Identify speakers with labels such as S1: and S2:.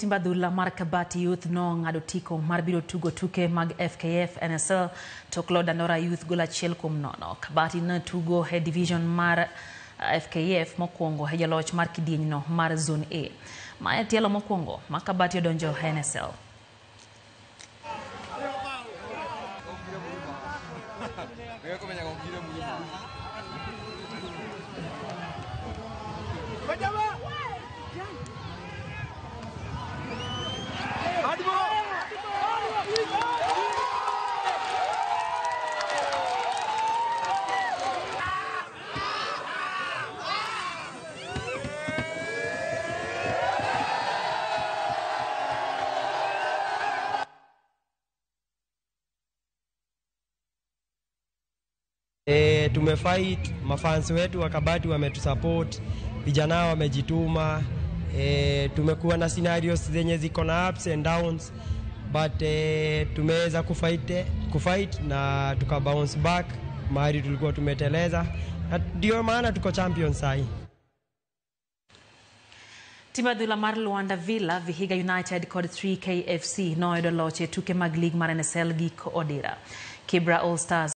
S1: Timb adhula mar Kabati Youth nong'ado otiko mar biro tugo tuke mag FKF NSL tok loyo Dandora Youth gol 1-0. Kabati ne tugo e division mar FKF mokwongo e jaloch mar kidienyno mar Zone A. Mae tielo mokwongo ma Kabati odonjo e NSL.
S2: Tumefight, mafans wetu wa Kabati wametusupport, vijana wamejituma. Tumekuwa na scenarios zenye ziko na ups and downs, but tumeweza kufight na tuka bounce back mahali tulikuwa tumeteleza, na ndio maana tuko champions sahi.
S1: Timb adhula mar Luanda Villa, Vihiga United kod 3KFC noyudo loch e tuke mag lig mar NSL giko odira. Kibra All Stars